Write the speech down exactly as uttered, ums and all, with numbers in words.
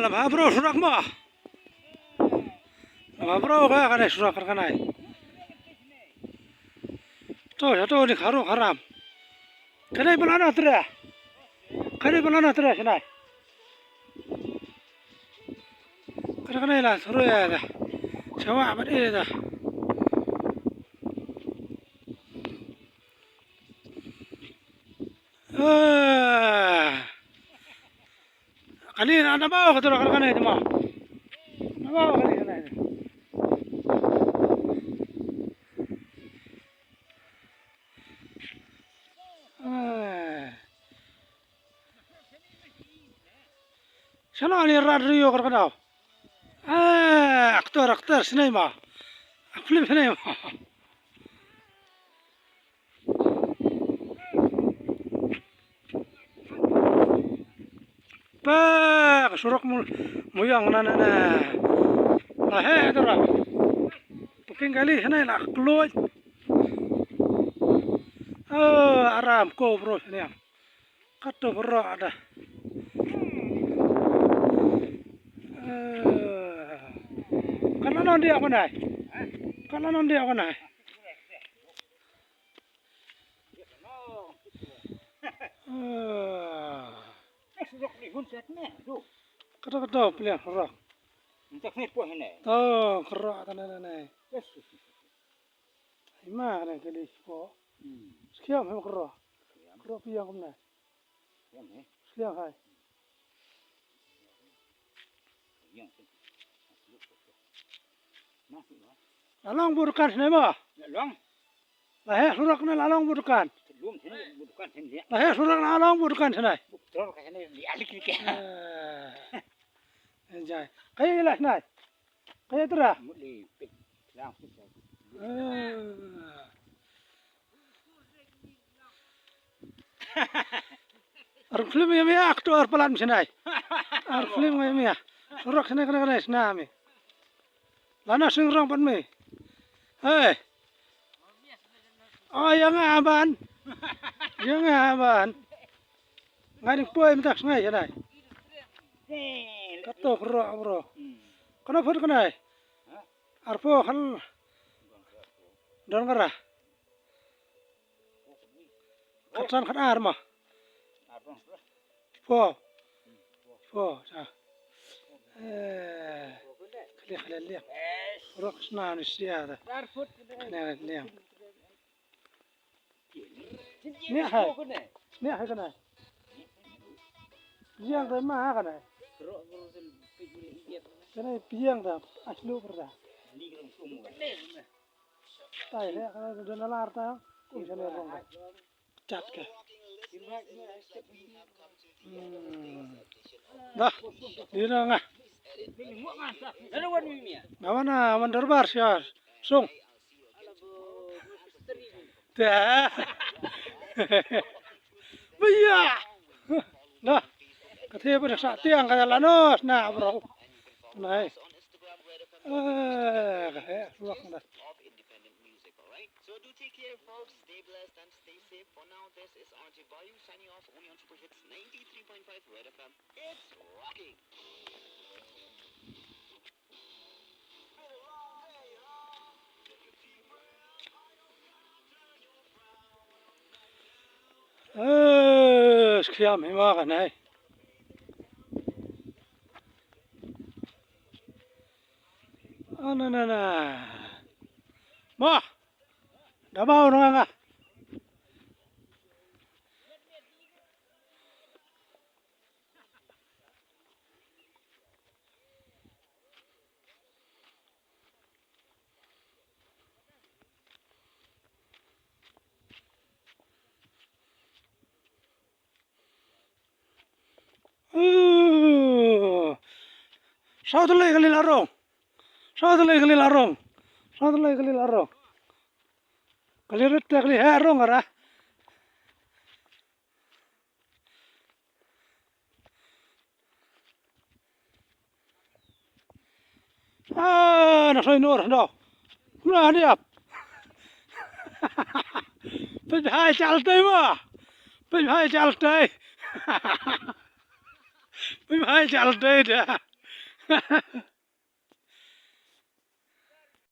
Ba bro, surak mo. Ba bro, ka kane surak ka kane. To, ya to, ni kharuk haram. Kane balana tre. Kane balana tre, kane. Kane, kane la, suru ya da. Sawa, bat e da. Ah. Kali na, na ba ka tu, kali kane tu ma. Na ba kali kane. Ah. Shano ani rat rio kar kadaw. Ah, actor, actor, sinema. Film sinema. Pa, ka surok mu, muyang na, na, na. La he, tu ra. Parking kali, hene la kluit. Oh, aram ko, bro, hene. Kato bro ada. Eh, kan la non dia ko nai. Kan la non dia ko nai. Eh. Kato, kato, pilihan rok. Oh, kerok, tanah, tanah. Ima kane kali ko. Hmm. Sekiam hem kro. Sekiam. Kro piang kumne. Sekiam, eh. Sekiam hai. Sekiam, eh. Masuk, masuk. Masuk, lah. Lalong bu dukan sini mo. Lalong. Laheh surak ne lalong bu dukan. Belum sini bu dukan sini dia. Laheh surak ne lalong bu dukan sini. Buk terus ke sini di alik ni ke. Eh. Enjoy. Kayi lah sini. Kaya tu dah. Mut li pik. Lang pik. Eh. Ar film ya mia, actor pelan senai. Ar film ya mia. Surak senai kena kena senai mi. Lana sing rang pan mi. Hei. Oh, yang aban. Yang aban. Ngai ning poi mentak senai senai. Kato kro bro. Kena phot kenai. Arphew khan. Don kara. Khatsan khat ar ma. Phew. Phew, sa. Eh, kali kali liang. Rok sna ni sia da. Kali liang. Nia hai. Nia hai kana. Piang da ma ha kana. Kana piang da aslu perda. Tai le kana da nalar ta. Kum sana rong da. Chat ka. Hmm. Dah, di na nga. Na wana wan darbar sia song. Te. Baya. Dah. Ka the ba sa tiang ka la nos na bro. Nai. Eh, ka he ruak na. So do take care, folks. Stay blessed and stay safe. For now, this is R J Bayu signing off only on Super Hits ninety-three point five Red F M. It's rocking. Eh, skhiam hi ma ka nai. Ana na na. Ma. Da ba ong nga. Saw tlei kali la rong. Saw tlei kali la rong. Saw tlei kali la rong. Kali rit kali ha rong ara. Ah, na soi nur do. Kumna ni ap. Pynhai chal tei ma. Pynhai chal tei. Pynhai chal tei da.